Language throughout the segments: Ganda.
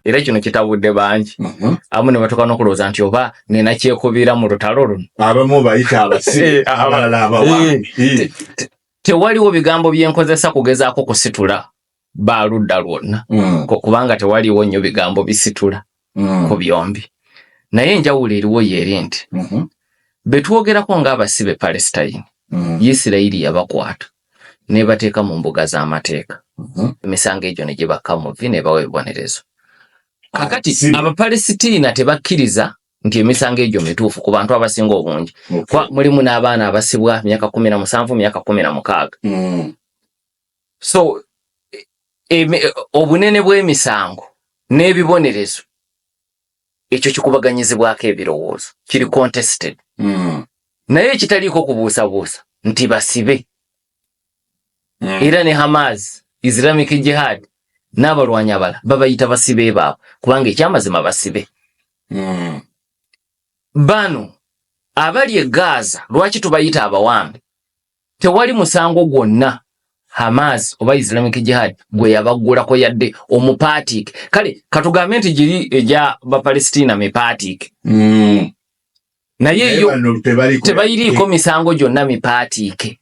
Era kino kitabudde bangi. Abamu ne batuuka n'okulowooza nti oba nina kyekubira mu lutalo luno. Abamu bayita abasibe, abalala abawambe. Tewaliwo bigambo byenkozesa kugezaako kusitula baludda lwonna, kubanga tewaliwo nnyo bigambo bisitula ku byombi. Naye enjawulo eriwo yeeri nti betwogerako ng'abasibe Palestine, Isirayiri yabakwata nebateeka mu mbuga z'amateeka, emisango egyo ne gibakka mu vi, nebawa ebibonerezo. Kakati Abapalesitiina tebakkiriza nti emisango egyo mituufu ku bantu abasinga obungi. Kwa mulimu n'abaana abasibwa myaka 17, myaka 16. So obunene bw'emisango n'ebibonerezo, ekyo kikubaganyizibwako ebirowoozo, kiri contested. Naye ekitaliiko kubuusabuusa nti basibe. Era ne Hamas, Islamic Jihad n'abalwanyi abalala babayita basibe baabwe, kubanga ekyamazima basibe. Bano abali e Gaza lwaki tubayita abawambe? Tewali musango gwonna Hamas oba Islamic Jihad gwe yabaggulako yadde omupaatiike. Kale katugambe nti giri egya Bapalestina mipaatiike, naye yo tebayiriiko misango gyonna mipaatiike,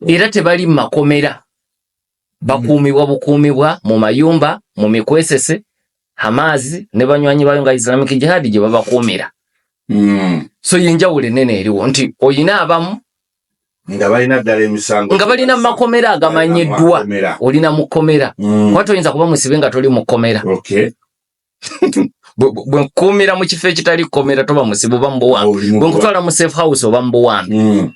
era tebali mu makomera, bakuumibwa bukuumibwa mu mayumba mu mikwesese, Hamas ne banywanyi bayo nga Islamic Jihad gye babakuumira. So yenjawulo enene eriwo nti oyina abamu nga balina ddala emisango, nga balina mu makomera agamanyiddwa. Olina mu kkomera, kuba toyinza kuba musibe nga toli mu kkomera. Bwe nkukuumira mu kifo ekitali kkomera, toba musibe, oba mu buwambe. Bwe nkutwala mu safe house, oba mu buwambe.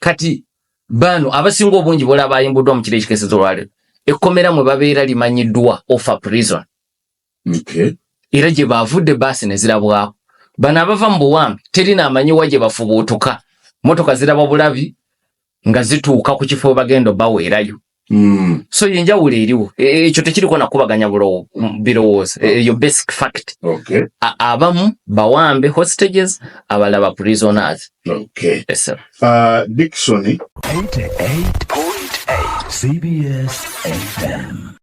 Kati bano abasinga obungi bolaba bayimbuddwa mu kiro ekikeeseza olwaleero, ekkomera mwe babeera limanyiddwa Ofer Prison, era gye baavudde baasi ne zirabwako. Bano abava mu buwambe teri naamanyiwa gye bafubuutuka, motoka ziraba bulabi nga zituuka ku kifo bagenda obaweerayo. So yenjawulo eriwo. Ekyo tekiriko nakubaganya birowoozo, eyo basic fact. Abamu bawambe, hostages, abalala ba prisoners. Yes, sir. Dickson. 88.8 CBS FM.